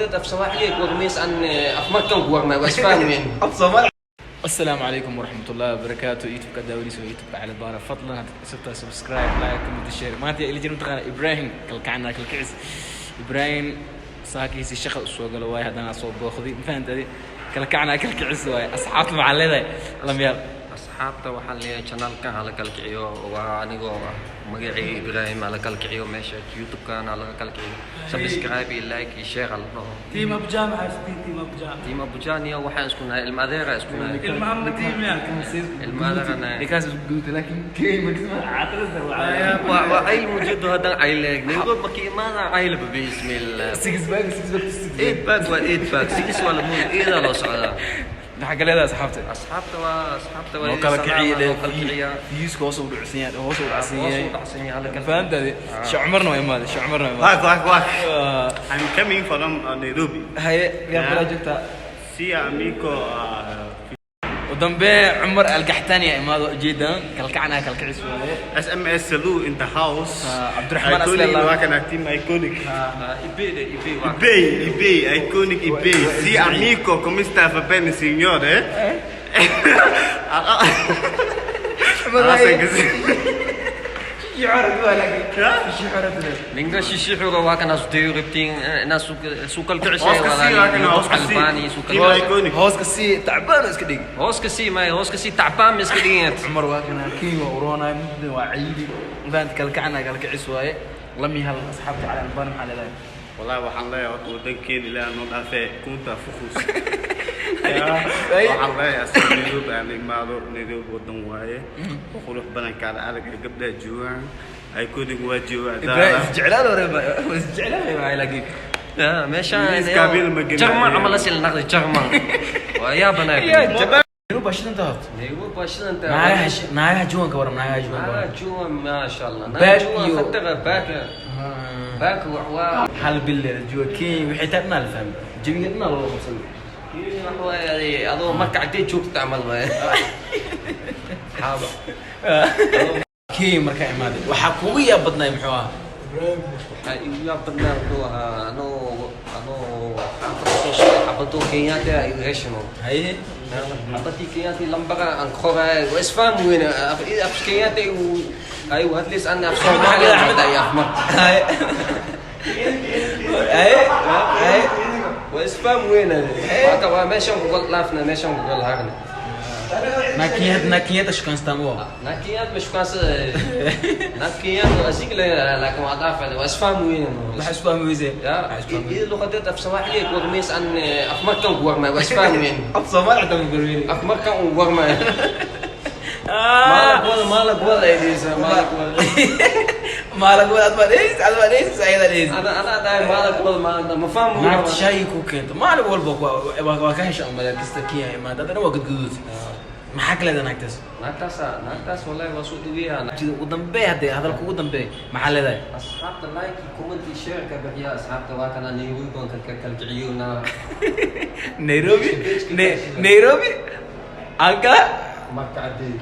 Af Soomaaliga ku warmays an af markan ku warmay waa isfahmeen. Af Soomaali. Asalaamu calaykum waraxmatullaahi wabarakaatu. YouTube-ka daawadiisa waa YouTube-ka Cali Baara. Fadlan haddaad cusubtahay, subscribe, like, comment, share. Maanta ila jira mataqaana Ibrahim kalkacna kalkicis. Ibrahim saakiisi shaqa usoo galo waaye, haddana soo booqday. Ma fahantadi? Kalkacna kalkicis waaye. Asxaabta maxaa leedahay, lamyaal? Asxaabta waxaan leeyahay, channelkan hala kala kiciyo. Waa anigoo ah magacii Ibrahim. Hala kala kiciyo meesha YouTube-kan, hala kala kiciyo, subscribe iyo like iyo share hala dhaho. Team Abuja, maxaa istiin Team Abuja? Team Abujaniya waxaan isku nahay ilma adeera isku nahay. Ilma amma team ya. Ilma adeera nahay. Ninkaas isku guduta, laakiin Kenya markisma caatada. Waa cayl mujeedo haddaan cayl Nairobi markii imaada caylba, bismillah. Six pack, six pack, six. Eight pack waa eight pack, six waa lamuud, eight loo socdaa. Maxaa ka leedahay asxaabta? Asxaabta waa noo kala kiciya. Noo kala kiciya. Views-ka hoos u dhacsan yahay, hoos u dhacsan hoos yahay. U dhacsan yahay, hala kala. Fahamtaadi? Sheekh Cumarna waa imaaday, Sheekh Cumarna waa imaaday. Wak wak wak. Ah, I'm coming from Nairobi. Haye, yaa kala joogtaa? Si amigo. U dambe Cumar Algaxtani yaa imaado, ujeedaan kalkacna kalkicis waaye. SMS Salu in the house. Ah, Abdurrahman Iconic. Aslela. Waa kana team iconic. Ibede ibe waa. Ibey, Ibey, iconic Ibey. Si amico, come sta? Va bene, signore? Cumar. Ninka shishixuga waa kana sudayuribtiin inaa suu kala kicisay. Hoos ka sii, waa kana, hoos ka sii. Albani suu Team kala iconic. Hoos ka sii tacbaan iska dhig. Hoos ka sii maayo, hoos ka sii tacbaan ma iska dhigin. Cumar waa kana, Kenya waa uroonay, muddo waa ciidi. Fahamta? Kalkacna kalkicis waaye. Lam yahal asxaabta Cali Albani, maxaa leedahay? Wallahi waxaan leeyahay, horta wadankeena Ilaahay noo dhaafee kunta fuqus. Waxaan leeyahay asaga Nairobi aan imaado. Nairobi wadan waaye oo qurux badan, kaala arag ee gabdhaha joogaan, iconic waa joogaa. Ibrahim isjeclaan hore, isjeclaan waay laakiin. Meeshaan Ingiriis kaabil ma gelin. Jarman camal asil naqdi, Jarman waa yaabanaa. Nairobi baa shidanta horta. Nairobi waa shidanta. Naagaha, naagaha juwanka waram, naagaha juwanka naagaha waram. Juwan, maasha Allah. Back naagaha juwan iyo- khatara baaka baaka waa. Hal bil leeda juwa Kenya waxay tahay dhanaa la fahmay, jawiga dhanaa loo qabsaday. Wax waaye adoo marka cadee joogta camal waaye xaaba. Kenya markaa imaaday, waxaa kugu yaab badnaay muxuu ahaa? Waxaa igu yaab badnaa wuxuu ahaa anoo xaafada soo socday, xabadoo Kenyatta igu heshino. Haye. Xabadii Kenyatta lambara aan qoraay, waa isfaham weyne. Af Kenyatta igu ay hadlis an af Soomaali hadda iyo af mar. Haye haye haye. Waa isfaham weyne, waa waa meeshan ku gal laafna, meeshan ku gal harna. Naa Kenyatta, naa Kenyatta shukanstaan oo. Na Kenyatta ma shukaansa, na Kenyatta asig le, laakiin waa dhaafay, waa isfaham weyne. Maxaa isku fahmi weysee? Ya. Maxaa isku fahmi? Iyo luqadeed af Soomaaliga ku warmays an af markan ku warmay, waa isfaham weyne. Af Soomaali xitaa ma garweyne. Af markan uu warmay, maalag wada, maalag wada ay dhihaysaa, maalag wada. Maalag wada, aad baa dheys, aad baa dheys, ayada dheys. Ana dhahay maalag wada, maalag ma faham. Naagta shaayi ku keento maalin walba waa ka hesha umalaya kasta. Kenya imaada haddana waa gadgaduud. Maxaa ka leedahay naagtaas? Naagtaas wallahi waa soo dhaweeyaa. Sida ugu dambeey, haddee hadalka ugu dambeey maxaa leedahay? Asxaabta like, comment iyo share ka bixiya. Asxaabta waa kana Nairobi baan ka kalkiciyona. Nairobi, Nairobi anka. Marka cadee.